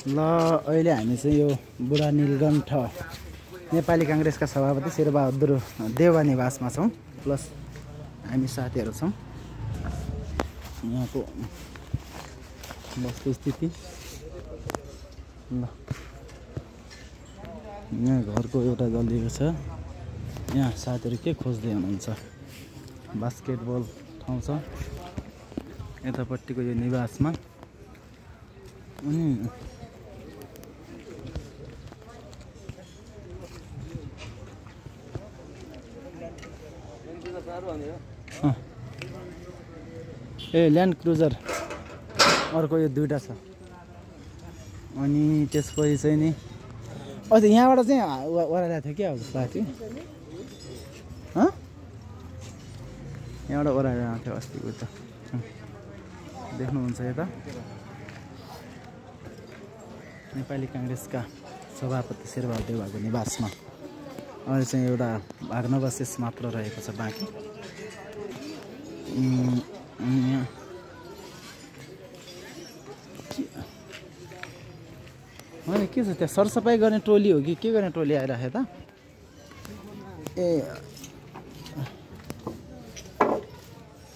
ल अहिले हामी चाहिँ यो बुढा नीलकण्ठ नेपाली काङ्ग्रेसका सभापति शेरबहादुर देउवा निवासमा छौँ। प्लस हामी साथीहरू छौँ। यहाँको वस्तुस्थिति ल यहाँ घरको एउटा गलिएको छ। यहाँ साथीहरू के खोज्दै हुनुहुन्छ? बास्केटबल ठाउँ छ यतापट्टिको यो निवासमा। अनि ए ल्यान्ड क्रुजर अर्को यो दुईटा छ। अनि त्यसपछि चाहिँ नि अस्ति यहाँबाट चाहिँ ओह्रालेको थियो क्या जस्तो लाग्थ्यो। यहाँबाट ओह्रालेको थियो अस्तिको त देख्नुहुन्छ यता नेपाली काङ्ग्रेसका सभापति शेरबहादुर देउवाको निवासमा। अहिले चाहिँ एउटा भग्नावशेष मात्र रहेको छ बाँकी। अनि के छ त्यहाँ सरसफाइ गर्ने टोली हो कि के गर्ने टोली आइराखे त? ए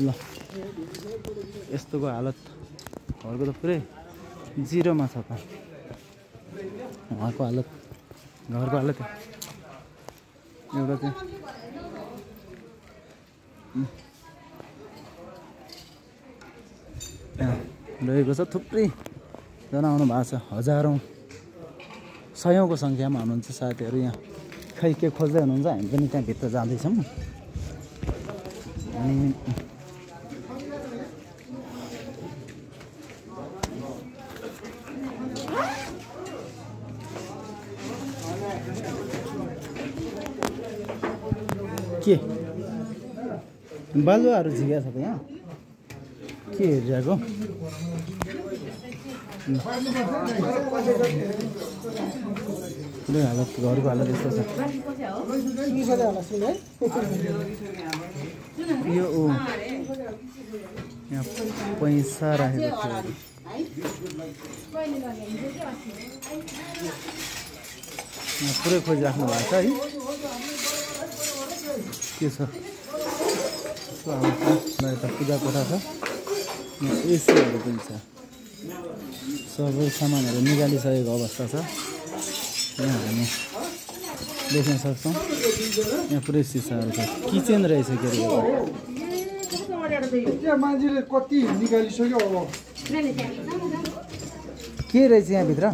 ल यस्तोको हालत घरको त पुरै जिरोमा छ त। घरको हालत एउटा चाहिँ रहेको छ। थुप्रै जना आउनु भएको छ, हजारौँ सयौँको सङ्ख्यामा हुनुहुन्छ साथीहरू। यहाँ खै के खोज्दै हुनुहुन्छ? हामी पनि त्यहाँभित्र जाँदैछौँ। अनि के बालुवाहरू झिकेको छ त यहाँ? के हेरिरहेको? हालत घरको हालत यस्तो छ। यो यहाँ पैसा राखेको थियो। पुरै खोजिराख्नु भएको छ है। के छ यता पूजा कोठा छ, एसीहरू पनि छ। सबै सामानहरू निकालिसकेको अवस्था छ। यहाँ हामी देख्न सक्छौँ। यहाँ पुरै सिसाहरू छ। किचन रहेछ के अरे मान्छेले कति निकालिसक्यो। के रहेछ यहाँभित्र?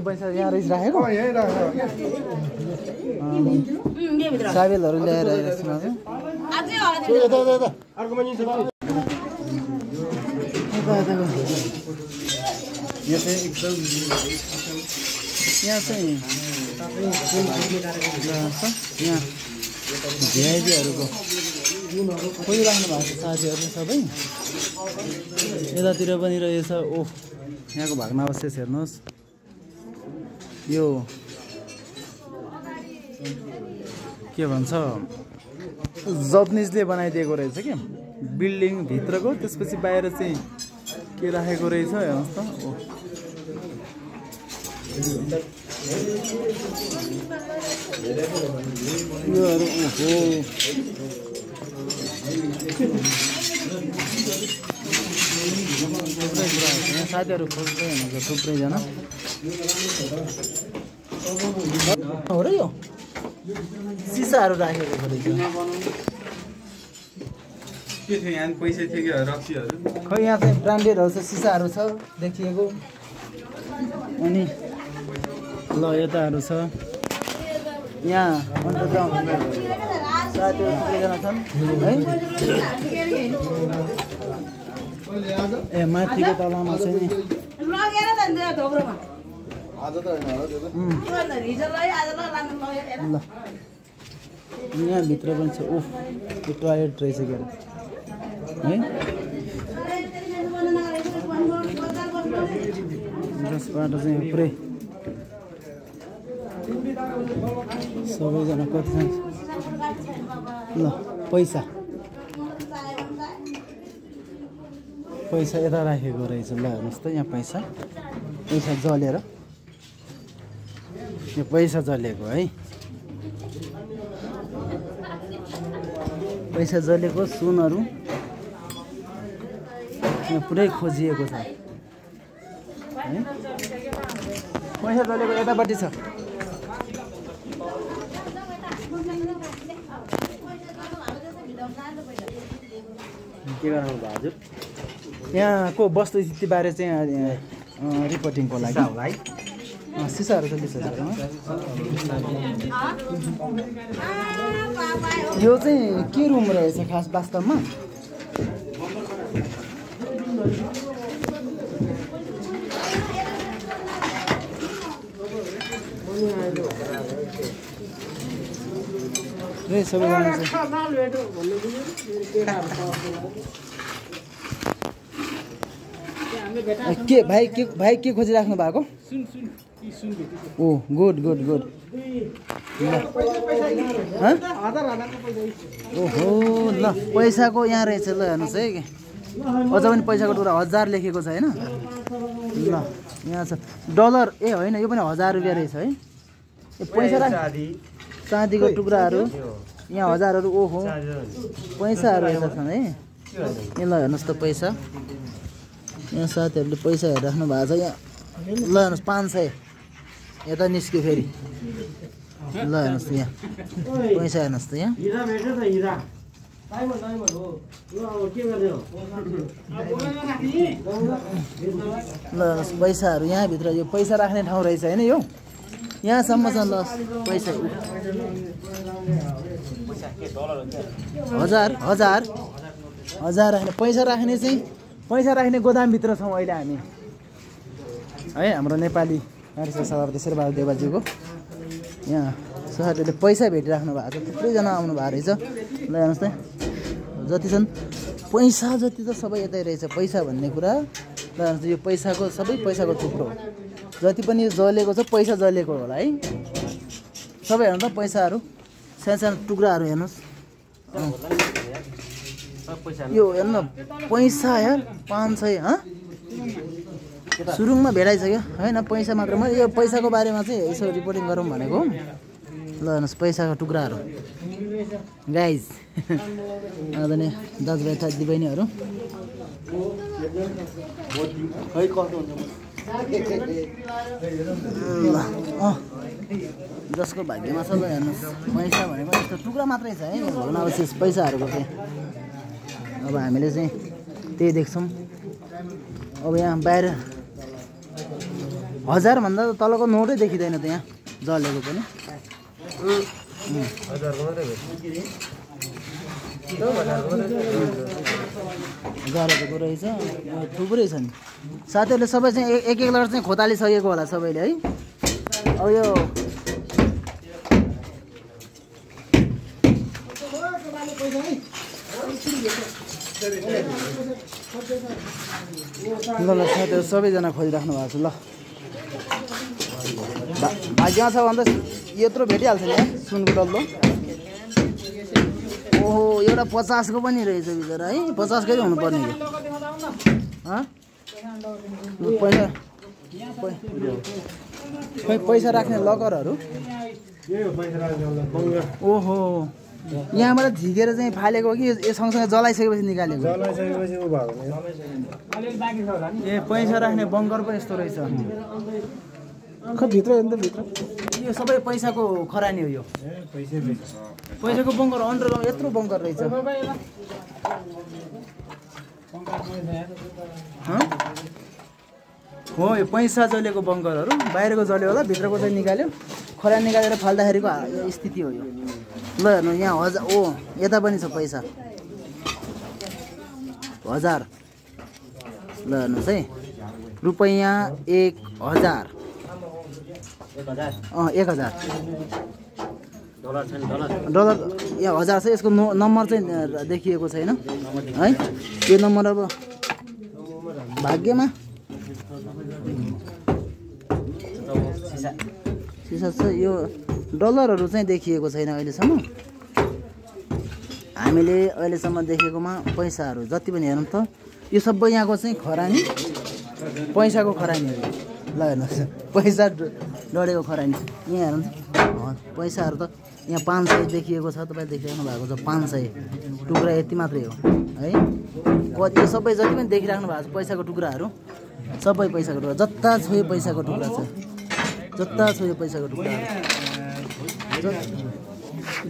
पैसा यहाँ रहेछ राखेको। साबेलहरू ल्याएर यहाँ चाहिँ यहाँ भिआइपीहरूको खोजिराख्नु भएको छ साथीहरूले सबै। यतातिर पनि रहेछ। ओह यहाँको भग्नावशेष हेर्नुहोस्। यो के भन्छ जपनिजले बनाइदिएको रहेछ क्या बिल्डिङ भित्रको। त्यसपछि बाहिर चाहिँ के राखेको रहेछ हेर्नुहोस् त। योहरू ओहो यहाँ साथीहरू खोज्दै हुनुहुन्छ थुप्रैजना। हो र यो सिसाहरू राखेको रहेछ। के थियो यहाँ? पैसा थियो कि रक्सीहरू? खै यहाँ चाहिँ ब्रान्डेडहरू छ, सिसाहरू छ देखिएको। अनि ल यताहरू छ। यहाँ साथीहरू थुप्रैजना छन् है। ए माथिको तलामा चाहिँ नि ल यहाँभित्र पनि छ। उफ यो टोयलेट रहेछ के है। जसबाट चाहिँ पुरै सबैजना कतिजना ल पैसा पैसा यता राखेको रहेछ ल हेर्नुहोस् त यहाँ पैसा जलेर यो पैसा जलेको है पैसा जलेको सुनहरू यहाँ पुरै खोजिएको छ है पैसा जलेको यतापट्टि छ के गर्नु भयो हजुर यहाँको वस्तुस्थितिबारे चाहिँ रिपोर्टिङको लागि सिसाहरू छ लिसहरूमा यो चाहिँ के रुम रहेछ खास वास्तवमा सबैजना के भाइ के खोजिराख्नु भएको ओ गुड गुड गुड ओहो ल पैसाको यहाँ रहेछ ल हेर्नुहोस् है अझ पनि पैसाको टुक्रा 1000 लेखेको छ होइन ल यहाँ छ डलर ए होइन यो पनि 1000 रुपियाँ रहेछ है पैसा चाँदीको टुक्राहरू यहाँ हजारहरू ओहो पैसाहरू यता छन् है ए ल हेर्नुहोस् त पैसा यहाँ साथीहरूले पैसा हेरिराख्नु भएको छ यहाँ ल हेर्नुहोस् 500 यता निस्क्यो फेरि ल हेर्नुहोस् त यहाँ पैसा हेर्नुहोस् त यहाँ ल हेर्नुहोस् पैसाहरू यहाँभित्र यो पैसा राख्ने ठाउँ रहेछ होइन यो यहाँसम्म छ ल पैसा 1000 राख्ने पैसा राख्ने गोदामभित्र छौँ अहिले हामी है हाम्रो नेपाली नागरिक सभापति शेरबहादुर देवाजीको यहाँ साथीहरूले पैसा भेटिराख्नु भएको छ थुप्रैजना आउनु भएको रहेछ ल हेर्नुहोस् त जति छन् पैसा जति त सबै यतै रहेछ पैसा भन्ने कुरा ल हेर्नुहोस् यो पैसाको सबै पैसाको थुप्रो जति पनि जलेको छ पैसा जलेको होला है सबै हेर्नु त पैसाहरू सानो टुक्राहरू हेर्नुहोस् यो हेर्नु पैसा यार 500 सुरुङमा भेटाइसक्यो होइन पैसा मात्र मैले यो पैसाको बारेमा चाहिँ यसो रिपोर्टिङ गरौँ भनेको ल हेर्नुहोस् पैसाको टुक्राहरू गाइज आदरणीय दाजुभाइ दिदीबहिनीहरू जसको भाग्यमा छ ल हेर्नुहोस् पैसा भनेको यस्तो टुक्रा मात्रै छ है भन्न अवश्य पैसाहरूको चाहिँ अब हामीले चाहिँ त्यही देख्छौँ अब यहाँ बाहिर 1000 भन्दा त तलको नोटै देखिँदैन त यहाँ जलेको पनि गरेको रहेछ थुप्रै छन् साथीहरूले सबै चाहिँ एक लट चाहिँ खोतालिसकेको होला सबैले है अब यो ल साथीहरू सबैजना खोजिराख्नु भएको छ ल भाग्यमा छ भन्दा यत्रो भेटिहाल्छ नि सुनको डल्लो ओहो एउटा 50 को पनि रहेछ बिचरा है 50 कै हुनुपर्ने पैसा राख्ने लकरहरू ओहो यहाँबाट झिकेर चाहिँ फालेको कि यो सँगसँगै जलाइसकेपछि निकालेको ए पैसा राख्ने बङ्कर पो यस्तो रहेछ भित्र यो सबै पैसाको खरानी हो यो पैसाको बङ्कर अन्डरग्राउन्ड यत्रो बङ्कर रहेछ हो यो पैसा जलेको बङ्करहरू बाहिरको जल्यो होला भित्रको चाहिँ निकाल्यो खरानी निकालेर फाल्दाखेरिको स्थिति हो यो ल हेर्नु यहाँ 1000 ओ यता पनि छ पैसा 1000 ल हेर्नुहोस् है रुपैयाँ 1000 1000 डलर यहाँ 1000 छ यसको नम्बर चाहिँ देखिएको छैन है यो नम्बर अब भाग्यमा सिसा छ यो डलरहरू चाहिँ देखिएको छैन अहिलेसम्म हामीले अहिलेसम्म देखेकोमा पैसाहरू जति पनि हेरौँ त यो सबै यहाँको चाहिँ खरानी पैसाको खरानी हो ल हेर्नुहोस् पैसा डढेको खरानी यहाँ हेर्नुहोस् पैसाहरू त यहाँ 500 देखिएको छ तपाईँ देखिराख्नु भएको छ 500 टुक्रा यति मात्रै हो है कति सबै जति पनि देखिराख्नु भएको छ पैसाको टुक्राहरू सबै पैसाको टुक्रा जता छ यो पैसाको टुक्रा छ जता छ यो पैसाको टुक्रा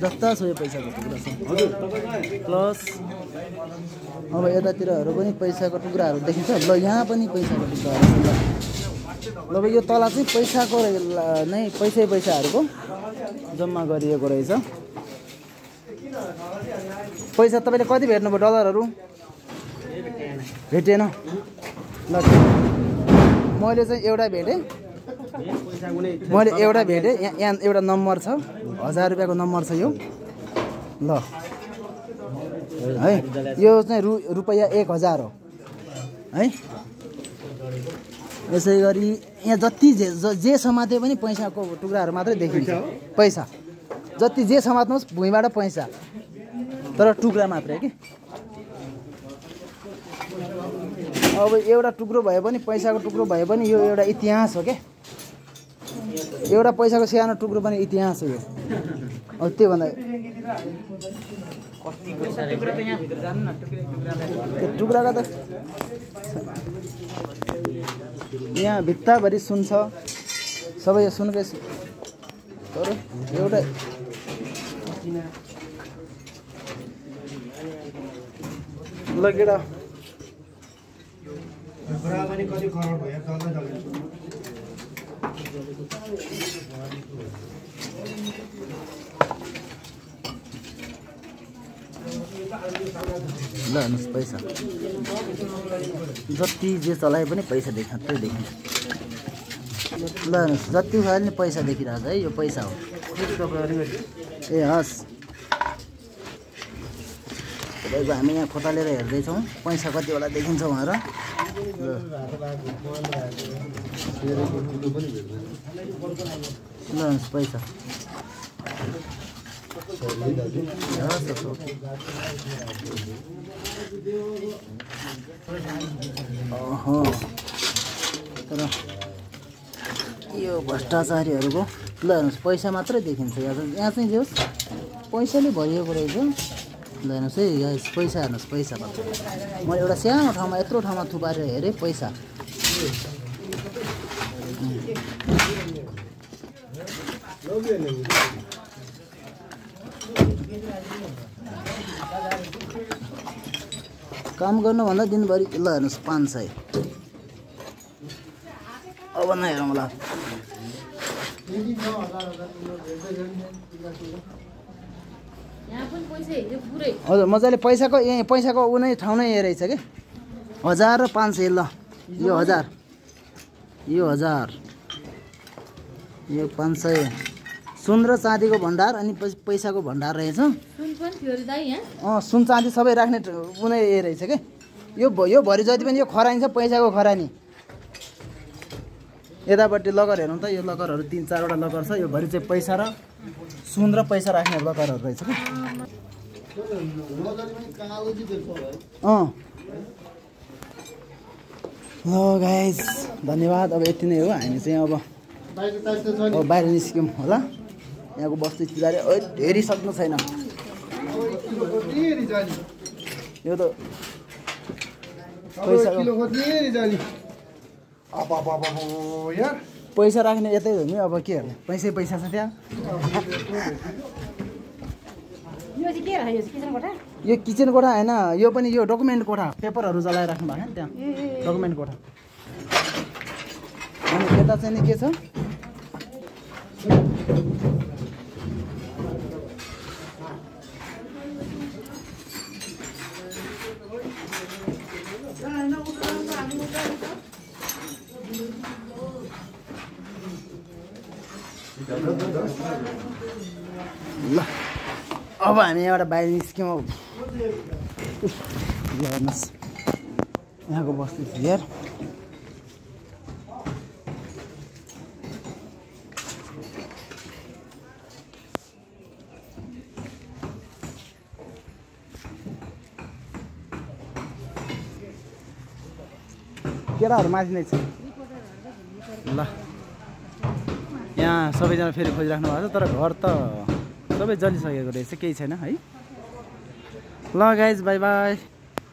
जता छ यो पैसाको टुक्रा छ प्लस अब यतातिरहरू पनि पैसाको टुक्राहरू देखिन्छ ल यहाँ पनि पैसाको टुक्राहरू छ ल अब यो तल चाहिँ पैसाको नै पैसाहरूको जम्मा गरिएको रहेछ पैसा तपाईँले कति भेट्नुभयो डलरहरू भेटेन ल मैले चाहिँ एउटा भेटेँ यहाँ एउटा नम्बर छ 1000 रुपियाँको नम्बर छ यो ल है यो चाहिँ रुपैयाँ 1000 हो है यसै गरी यहाँ जति जे समाते पनि पैसाको टुक्राहरू मात्रै देखिन्छ पैसा जति जे समात्नुहोस् भुइँबाट पैसा तर टुक्रा मात्रै के अब एउटा टुक्रो भए पनि पैसाको टुक्रो भए पनि यो एउटा इतिहास हो के एउटा पैसाको सानो टुक्रो पनि इतिहास हो यो अब त्यो भन्दा टुक्राका त यहाँ भित्ताभरि सुन छ सबै यो सुनकै तर एउटा ल केटा ल हेर्नुहोस् पैसा जति जे चलाए पनि पैसा देखिन्छ ल हेर्नुहोस् जति भयो नि पैसा देखिरहेको छ है यो पैसा हो ए हस् तपाईँको हामी यहाँ खोतालेर हेर्दैछौँ पैसा कति होला देखिन्छ भनेर ल पैसा तर यो भ्रष्टाचारीहरूको ल हेर्नुहोस् पैसा मात्रै देखिन्छ यहाँ चाहिँ जो पैसाले भरिएको रहेछ ल हेर्नुहोस् है पैसा हेर्नुहोस् पैसा मात्र म एउटा सानो ठाउँमा यत्रो ठाउँमा थुपारेर हेरेँ पैसा काम गर्नुभन्दा दिनभरि ल हेर्नुहोस् 500 अब नहेरौँ होला हजुर मजाले पैसाको यहीँ पैसाको ऊ नै ठाउँ नै यही रहेछ कि 1000 र 500 ल यो 1000 यो 500 सुन र चाँदीको भण्डार अनि पैसाको भण्डार रहेछ सुन चाँदी सबै राख्ने ऊ नै यही रहेछ कि यो भरि जति पनि यो खरानी छ पैसाको खरानी यतापट्टि लकर हेरौँ त यो लकरहरू 3-4 वटा लकर छ यो भरि चाहिँ पैसा र सुन र पैसा राख्ने लकरहरू रहेछ कि ल गाइज धन्यवाद अब यति नै हो हामी चाहिँ अब बाहिर निस्क्यौँ होला यहाँको वस्तुस्थितिबारे हेरि सक्नु छैन यो त पैसा राख्ने यतै हो नि अब के गर्ने पैसा छ त्यहाँ यो किचन कोठा होइन यो पनि यो डकुमेन्ट कोठा पेपरहरू जलाएर राख्नु भएको नि त्यहाँ डकुमेन्ट कोठा अनि यता चाहिँ नि के छ ल अब हामी यहाँबाट बाहिर निस्क्यौँ हेर्नुहोस् यहाँको वस्तुस्थिति हेर केटाहरू माथि नै छ ल यहाँ सबैजना फेरि खोजिराख्नु भएको छ तर घर त सबै जलिसकेको रहेछ केही छैन है ल गाइज बाई बाई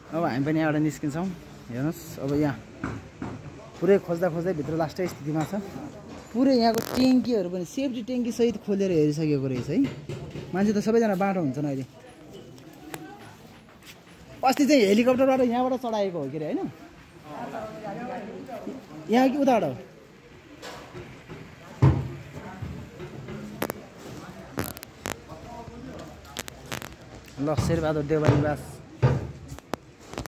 अब हामी पनि यहाँबाट निस्किन्छौँ हेर्नुहोस् अब यहाँ पुरै खोज्दा खोज्दै भित्र लास्टै स्थितिमा छ पुरै यहाँको ट्याङ्कीहरू पनि सेफ्टी ट्याङ्की सहित खोलेर हेरिसकेको रहेछ है मान्छे त सबैजना बाटो हुन्छन् अहिले अस्ति चाहिँ हेलिकप्टरबाट यहाँबाट चढाएको हो के अरे होइन यहाँ कि उताबाट हो ल शेरबहादुर देउवा निवास